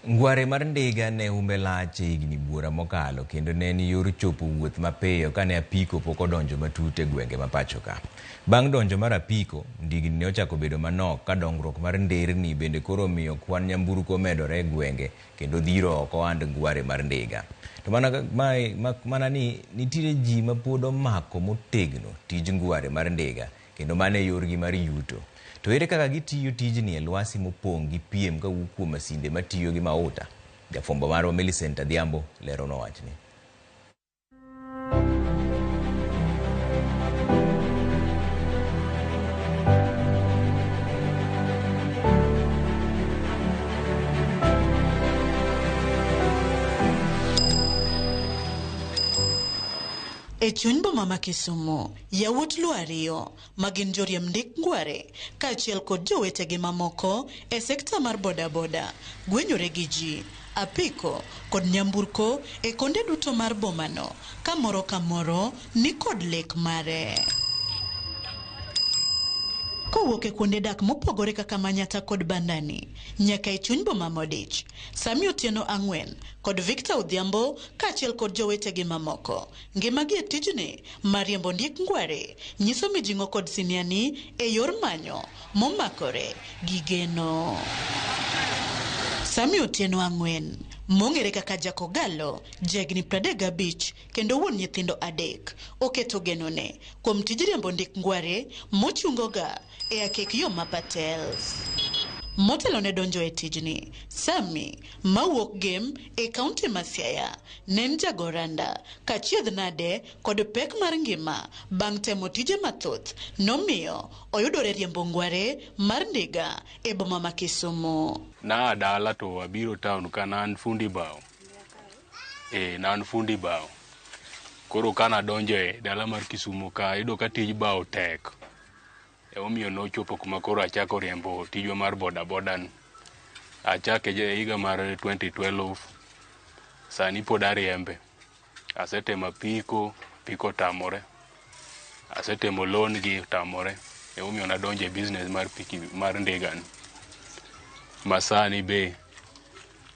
Ngware mar ndiga ne humbe lach e higni buora mokalo kendo ne en yor chopo wuoth mapiyo kane apiko pok odonjo matut e gwenge ma pacho ka. Bang' donjo mar apiko, ndigni ne ochako bedo manok ka dongruok mar nderni bende koro omiyo kwan nyamburko omedore e gwenge kendo dhiro oko ohand ngware mar ndiga. To mana ni nitiere ji ma pod omako motegno tij ngware mar ndiga kendo mano e yorgi mar yuto. To ere kaka gitiyo tijni e lwasi mopong' gi piem kawuok kuom masinde matiyo gi mauta? Jafwambo marwa Millicent Adhiambo leronwa wachni. E chuny boma ma Kisumu, yawuot Luo ariyo ma gin joriemb ndik ngware kaachiel kod jowetegi mamoko e sekta mar bodaboda gwenyore gi ji, apiko kod nyamburko e konde duto mar bomano ka moro ka moro ni kod lek mare. Kowuok e kuonde dak mopogore kaka Manyata kod Bandani nyaka e chuny boma modich, Sami Otieno Ang'wen kod Victor Odhiambo kaachiel kod jowetegi mamoko ngimagi e tijni mar riembo ndik ngware nyiso mijing'o kod siniani e yor manyo momakore gi geno. Sami Otieno Ang'wen mong'ere kaka Jakogalo, jahigni 35 kendo wuon nyithindo 3, oketo genone kuom tij riembo ndik ngware mochungoga e akek yo ma Patels. Motelo ne donjo e tijni, Sami mawuok Gem e kaunti ma Siaya ne en jagoranda kachiedh nade kod pek mar ngima bang' temo tije mathoth nomiyo oyudore riembo ngware mar ndiga e boma ma Kisumu. Na dala to abiro town ka na an fundi bao. Na an fundi bao. Koro kana donjo e dala mar Kisumu ka ayudo ka tij bao tek. Emomiyo nochopo kuma koro achako riembo tijwa mar boda boda ni. Achake e higa mar 2012. Sani pod ariembe. Asetemo apiko, apiko tamore. Asetemo loan gi tamore. Emomiyo nadonjo e business mar piki mar ndiga ni. Masani be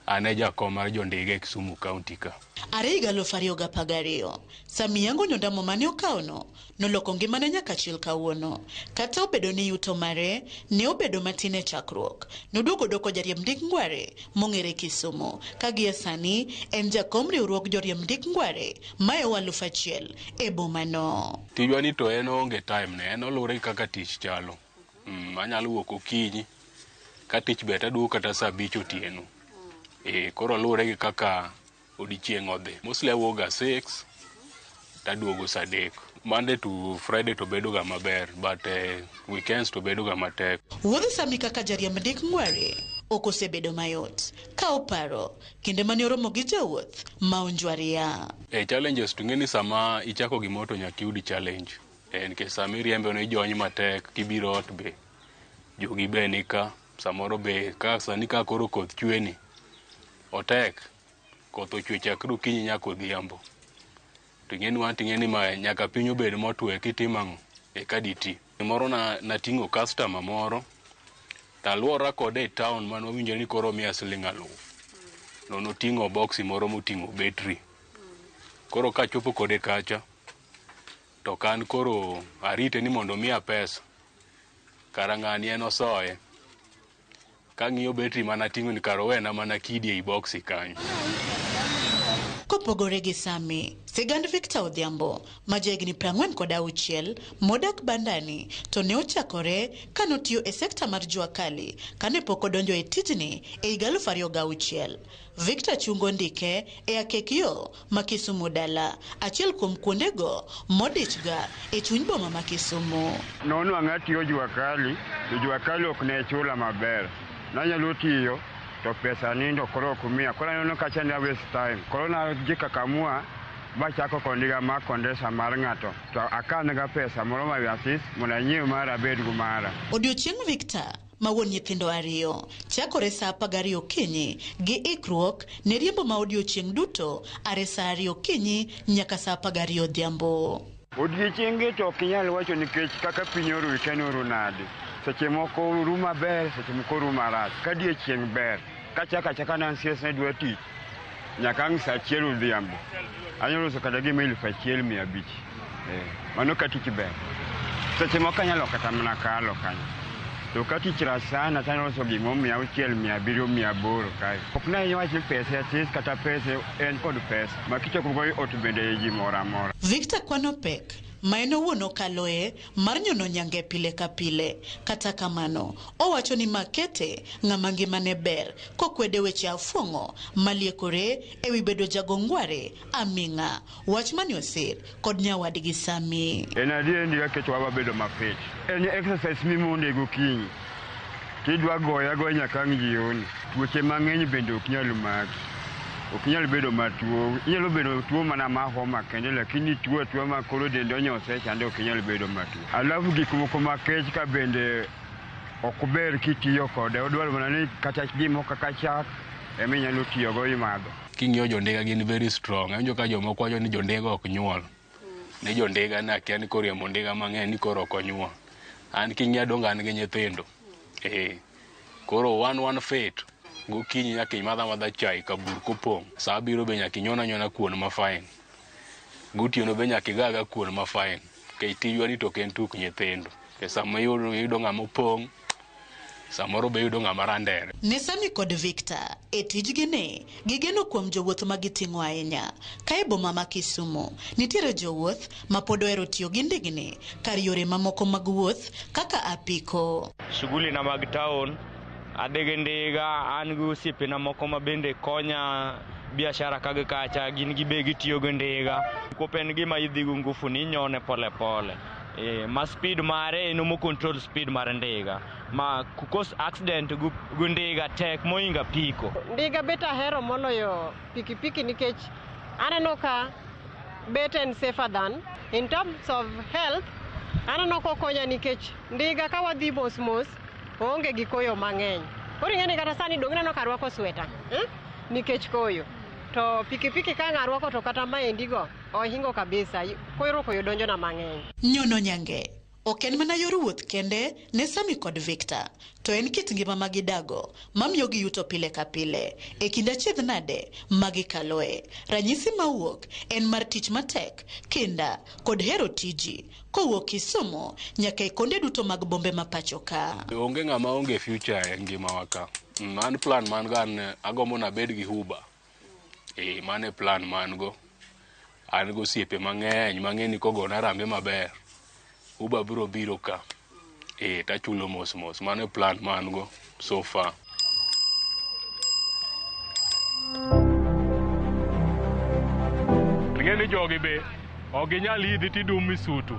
an e jakom mar jondiga e Kisumu County ka. Are higa 2012, Sami yango nyondamo mane okawono noloko ngimane nyaka chil kawuono. Kata obedo ni yuto mare ne obedo matin e chakruok, noduogo doko jariemb ndik ngware mong'ere Kisumu, ka gie sani en jakom riwruog joriemb ndik ngware maeo 1000 e bomano. Tijwa ni to en onge time ne, en oluwore kaka tich chalo. Anyalo wuok okinyi, ka tich ber taduogo kata saa 5 otieno. Koro luwore gi kaka odiochieng' odhi. Mostly awuok ga 6 taduogo saa 3. Monday to Friday to bedo ga maber, but weekends to bedo ga matek. Wuodh Sami kaka jariemb ndik ngware ok osebedo mayot ka oparo kinde mane oromo gi jawuoth ma onjwaria. E challenges to ing'e ni sama ichako gimoro to nyaka iyud challenge. Nikech sama iriembe no ijony matek kibiro ot be jogi be nika samoro be ka sani ka koro koth chwe ni otek koth ochwe chakre okinyi nyaka odhiambo. To ing'e ni wan to ing'e ni ma nyaka piny obed motwo eka itimo ang'o eka diti. Moro nating'o customer moro to aluora kode e town mane wawinjo ni koro miya siling 1000. No noting'o boksi moro moting'o betri. Koro kachopo kode kacha to kan koro arite ni mondo miya pesa. Kara ng'ani en osoye. Kang'iyo betri manating'o ni kara owena mana kidi ei boksi kanyo. Kopogore gi Sami, sigand Victor Odhiambo ma jahigni 46 modak Bandani to ne ochakore kanotiyo e sekta mar jua kali kane pok odonjo e tijni e higa 2006. Victor chungo ndike e akek yo ma Kisumu dala, achiel kuom kuondego modichga e chuny boma ma Kisumu. Nonwang'a atiyo jua kali, to jua kali ok ne chula maber. Nanyalo tiyo to pesa nindo koro ok miya. Koro aneno kacha ni waste time. Koro najikakamua bachako kondiga mar kondesa mar ng'ato. To akan ga pesa moro ma asis mondo anyiew mara abed go mara. Odiochieng' Victor ma wuon nyithindo 2 chakore saa 12 okinyi gi ikruok ne riembo ma odiochieng' duto are saa 2 okinyi nyaka saa 12 odhiambo. Odiochienge to ok inyal wacho nikech kaka piny oru ken oru nade. Seche moko oru maber, seche moko oru marach. Ka diechieng' ber, kachako achaka nansies ne dwa tich, nyaka ang' saa 1 odhiambo. Anyalo loso kata gima 1500. Mano ka tich ber. Seche moko anyalo kata mana kalo kanyo. To ka tich rach sana to anyalo loso gimo 600, 700, 800 kae. Ok ne wach ni pesa tis kata pesa en kod pesa. Ma kichoko go ot bende e ji moro amora. Victor kwano pek ma en owuon okaloe mar nyono nyange pile ka pile. Kata kamano, owacho ni makete ng'ama ngimane ber kokwede weche afuong'o maliekore ewi bedo jagongware aming'a, wach mane osir kod nyawadgi Sami. En adier ni keto wabedo mapich. En exercise mimonde gokinyi. Tidwa goya goya nyaka ang' jioni. Tuoche mang'eny bende ok nyal maki. Ok inyal bedo matuo. Inyalo bedo tuo mana ma homa kende, lakini tuo atuo ma koro dende onyosre chande ok inyal bedo matuo. Alafu gik moko makech ka bende ok ber kitiyo kode. Odwaro mana ni kata gimoro kaka chak ema inyalo tiyogo imadho. King'iyo jondiga gin very strong. Awinjo ka jomoko wacho ni jondiga ok nyuol. Ni jondiga ne akia ni koriembo ndiga mang'eny ni koro ok onyuol. An king'iya donge an gi nyithindo. Koro wan fit. Gokinyi nyaka imadh amadha chai kabur kopong'. Sa abiriyo be nyaka inyon anyona kuon ma fine. Gotieno be nyaka iga aga kuon ma fine. Nikech tijwa ni to ok en tuk nyithindo. E sama iyudo ng'ama opong', samoro be iyudo ng'ama randere. Ne Sami kod Victor e tijgi ni gigeno kuom jowuoth ma giting'o ahinya. Ka e boma ma Kisumu, nitiere jowuoth ma pod ohero tiyo gi ndigni kar yore mamoko mag wuoth kaka apiko. Shughuli na mag town, adhi gi ndiga, an gi osiepena moko ma bende konya biashara ka gi kacha, gin gibe gitiyo gi ndiga. Kop en gima idhi gi ngufu ni inyone pole pole. Ma speed mare en omo control speed mar ndiga. Ma cause accident gi ndiga tek mohingo apiko. Ndiga bet ahero moloyo pikipiki nikech aneno ka bet en safer than in terms of health. Aneno kokonya nikech ndiga ka wadhi mos mos oonge gi koyo mang'eny. Koro ing'e ni kata sani dong ineno ka arwako sweta, nikech koyo. To pikipiki ka ang' arwako to kata maendigo ohingo kabisa, koro koyo donjona mang'eny. Nyono nyange ok en mana yor wuoth kende ne Sami kod Victor, to en kit ngima ma gidago mamiyo giyuto pile ka pile e kind achiedh nade ma gikaloe. Ranyisi mawuok en mar tich matek, kinda kod hero tiji kowuok Kisumu nyaka e konde duto mag bombe ma pacho ka. Onge ng'ama onge future e ngimawa ka. An plan man go an agombo nabed gi Uber. Mano e plan man go. An go osiepe mang'eny mang'e ni kogona rambe maber, Uber biro biro ka. Tachulo mos mos. Mano e plan man go so far. Ing'e ni jogi be ok ginyal idhi tidum misutu.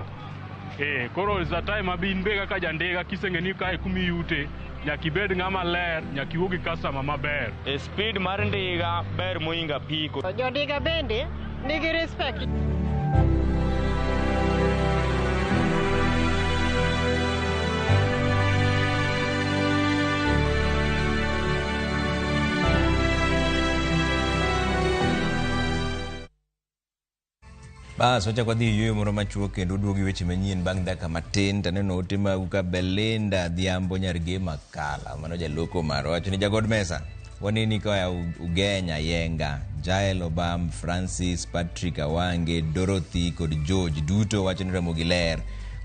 Koro is a time ma in be kaka jandiga kiseng'e ni kae kumiyute Nyaka ibed ng'ama ler, nyaka iwuo gi customer maber. E speed mar ndiga ber mohingo apiko. Jondiga bende nigi respect. Bas, wachako wadhi e yueyo moro machuok kendo oduogi weche manyien bang' dakika matin to aneno ote magu ka Belinda Adhiambo nyar Gema Kala mano jaloko marwa wacho ni jagod mesa waneni koa Ugenya Yenga Jael Obam Francis Patrick Awange Dorothy kod George duto wacho ni Ramogi ler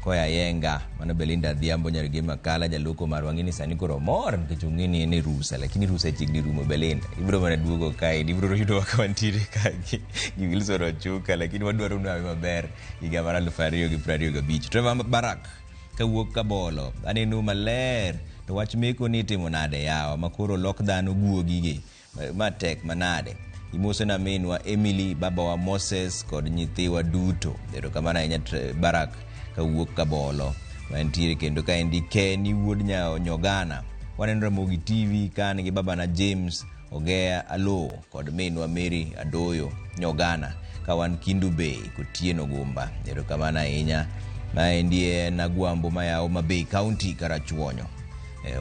koa Yenga mano Belinda Adhiambo nyar Gema Kala jaloko marwa ng'eni sani koro omor nikech ong'e ni en e rusa lakini rusa chiegni rumo Belinda ibiro mana duogo kae ibiro yudowa ka wantiere ka gi Wilson Ochuka lakini wadwaro nu hawi maber higa mar 2025. Trevor Barak kawuok Kabolo aneno maler to wach meko ni itimo nade yawa makoro lok dhano guogi ma tek manade. Imoso na minwa Emily, babawa Moses kod nyithiwa duto. Erokamano ahinya Barak kawuok Kabolo. Mantiere kendo kaendi Kenny wuod Nyogana. Waneno Ramogi TV ka an gi babana James Ogea Alo kod minwa Mary Adoyo Nyogana ka wan Kindu Bay Kotieno Gumba. Erokamano ahinya. Maendi en Agwambo maya Homa Bay County Karachuonyo.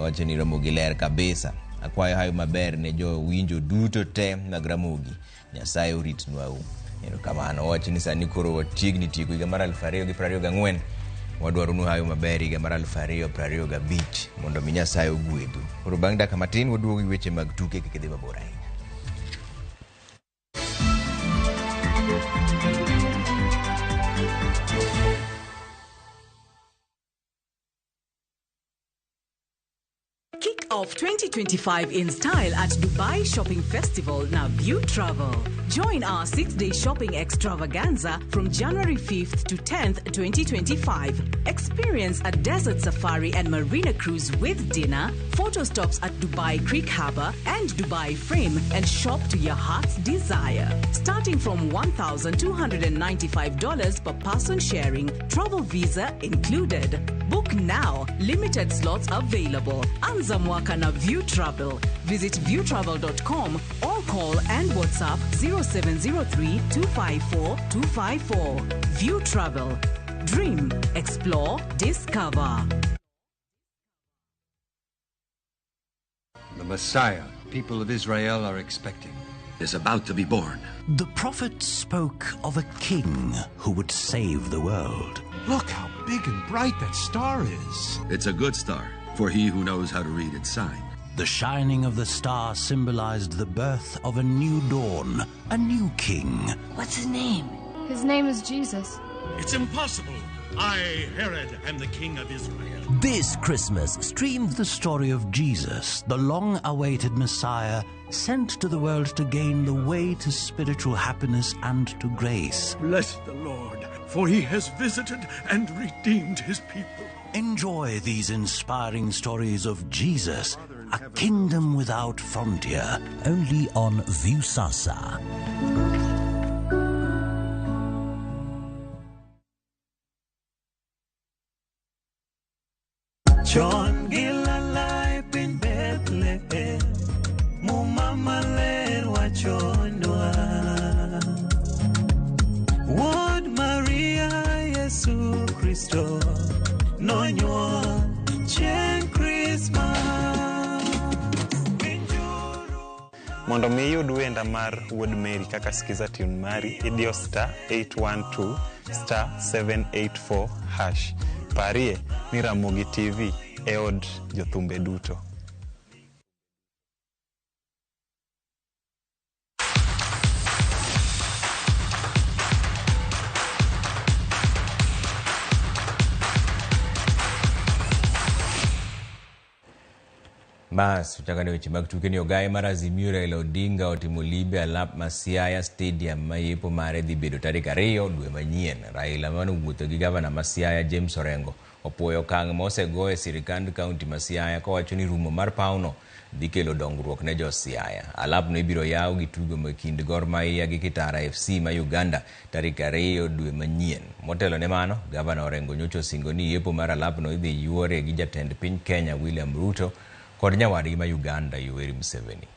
Wacho ni Ramogi ler kabisa. Akwayo hayo maber ne jowinjo duto te mag Ramogi. Nyasaye oritnwau. Erokamano. Wacho ni sani koro wachiegni tieko higa mar 2024. Wadwaro nu hayo maber higa mar 2025 mondo mi Nyasaye ogwedhu. Koro bang' dakika matin waduogo gi weche mag tuke kik idhi mabor ahinya. Kick off 2025 in style at Dubai Shopping Festival na View Travel. Join our 6-day shopping extravaganza from January 5th to 10th, 2025. Experience a desert safari and marina cruise with dinner, photo stops at Dubai Creek Harbour and Dubai Frame, and shop to your heart's desire. Starting from $1,295 per person sharing, travel visa included. Book now. Limited slots available. Anza mwaka na View Travel. Visit viewtravel.com or call and WhatsApp 0703 254 254. View Travel. Dream, explore, discover. The Messiah people of Israel are expecting is about to be born. The prophet spoke of a king who would save the world. Look how big and bright that star is. It's a good star for he who knows how to read its sign. The shining of the star symbolized the birth of a new dawn, a new king. What's his name? His name is Jesus. It's impossible. I, Herod, am the king of Israel. This Christmas, stream the story of Jesus, the long-awaited Messiah, sent to the world to gain the way to spiritual happiness and to grace. Bless the Lord, for he has visited and redeemed his people. Enjoy these inspiring stories of Jesus, a kingdom without frontier, only on Viusasa. Chon gilalai piny Bethlehem, muma maler wachonwa. Wuod Maria Yesu Kristo nonyuol chieng' Krismas. Mondo mi iyud wenda mar Wuod Mary kaka Skiza tune mari, idiyo star 812 star 784 hash. Parie ni Ramogi TV e od jothumbe duto. Bas, uchakane weche mag tuke ni ogaye mar Azimio Raila Odinga otimo limbe alap ma Siaya Stadium ma yepo mare dhi bedo tarik 2 dwe manyien. Raila mane owuotho gi gavana ma Siaya James Orengo opuoyo okang' ma osego e sirikand kaunti ma Siaya kowacho ni rumo mar pawno dhi kelo dongruok ne jo Siaya. Alapno ibiro yaw gi tugo e kind Gor Mahia gi Kitara FC ma Uganda tarik 2 dwe manyien. Motelo ne mano, gavana Orengo nyocha osingo ni yepo mar alapno idhi yuore gi jatend piny Kenya William Ruto kod nyawadgi ma Uganda Yoweri Museveni.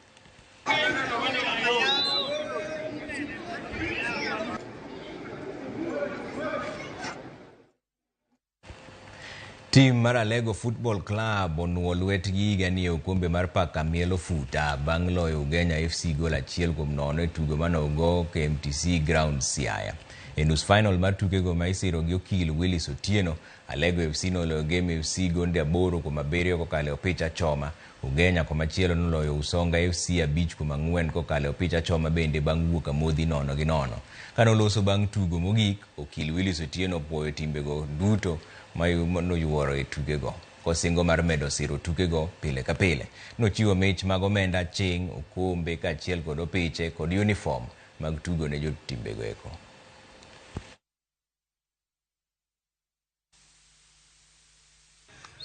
Tim mar Alego Football Club onuo lwetgi higani e okombe mar Paka Miel Ofuta bang' loyo Ugenya FC gol 1-0 e tugo mane ogo KMTC Ground Siaya. E nus final mar tukego ma isiro gi okil Willis Otieno, Alego FC noloyo Game FC gonde 8-7 kokalo e opich achoma. Ugenya komachielo noloyo Usonga FC 5-4 kokalo e opich achoma bende bang' wuok amodhi 0-0. Kane oloso bang' tugo mogik, okil Willis Otieno opuoyo timbego duto ma noyuoro e tukego kosingo mar medo siro tukego pile ka pile. Nochiwo mich mag omenda aching', okombe kaachiel kod opiche kod yunifom mag tugo ne jotimbego eko.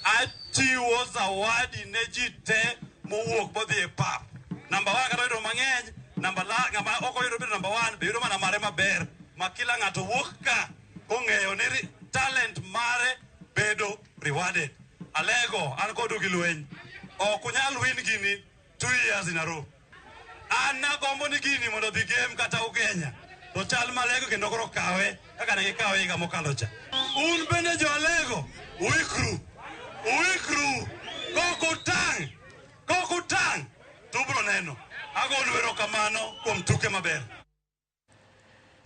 Achiwo zawadi ne ji te mowuok modhi e pap. Namba 1 kata oyudo mang'eny, namba la ng'ama ok oyudo bedo namba 1 be yudo mana mare maber ma kila ng'ato wuok ka kong'eyo ni talent mare bedo rewarded. Alego an kodu gi lweny. Ok unyal win gini 2 years in a row. An nagombo ni gini mondo odhi game kata Ugenya. To chal malego kendo koro kawe kaka ne gikawe higa mokalo cha. Un bende jo Alego, uikru. Uikru. Kokutang'. Kokutang'. To ubiro neno. Agonu erokamano kuom tuke maber.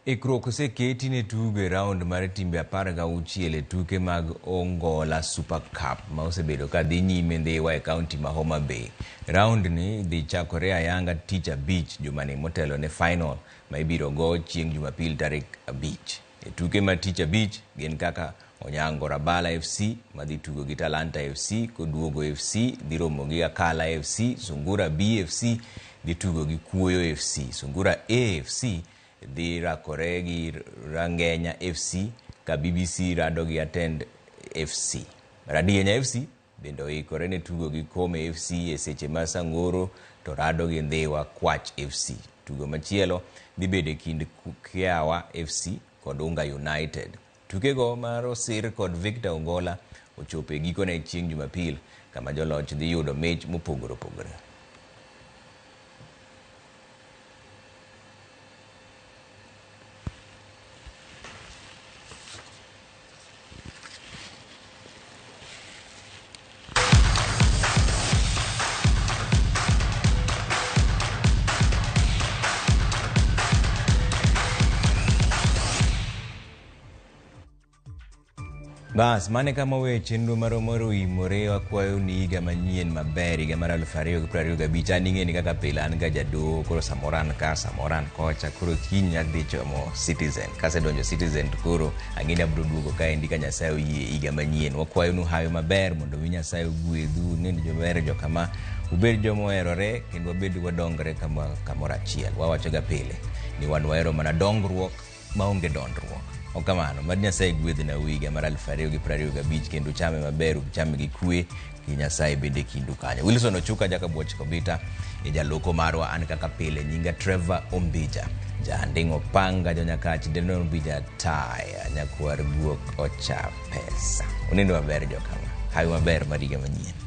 Ikruok oseketi ne tugo e round mar timbe 16 e tuke mag Ongola Super Cup ma osebedo ka dhi nyime Ndhiwa e kaunti ma Homa Bay. Round ni dhi chakore ayanga tich abich jumani motelo ne final ma ibiro go chieng' Jumapil tarik 5. E tuke ma tich abich gin kaka Onyango Rabala FC madhi tugo gi Talanta FC, Koduogo FC dhi romo gi Akala FC, Sungura BFC dhi tugo gi Kuoyo FC, Sungura AFC dhi rakore gi Rangenya FC ka BBC rado gi Atend FC. Radienya FC bende oikore ne tugo gi Kome FC e seche ma Sangoro to rado gi Ndhiwa Kwach FC. Tugo machielo dhi bedo e kind Kiawa FC kod Unga United. Tukego mar osir kod Victor Ongola ochopo e gikone chieng' Jumapil kama joloch dhi yudo mich mopogore opogore. Bas, mane kama weyo chenro marwa oimore wakwayo ni higa manyien maber higa mar 2025. An ing'e ni kaka pile an ga jadoho koro samoro an ka samoro an kocha koro kiny adhi chomo Citizen. Kasedonjo Citizen to koro ang'e ni abiro duogo kaendi ka Nyasaye oyie higa manyien. Wakwayo nu hawi maber mondo mi Nyasaye ogwedhu nind jober jokama ubed joma oherore kendo wabed wadongre kamoro achiel. Wawacho ga pile ni wan wahero mana dongruok maonge dondruok. Ok kamano, mad Nyasaye gwedhna higa mar 2025 kendo uchame maber, uchame gi kwe gi Nyasaye bende kindu kanyo. Wilson Ochuka Jakabuoch Kobita e jaloko marwa an kaka pile nyinga Trevor Ombija. Jaanding'o panga jonyakach Deno Ombija taya nyakwar guok ocha pesa. Unindo maber jokama. Hawi maber mar higa manyien.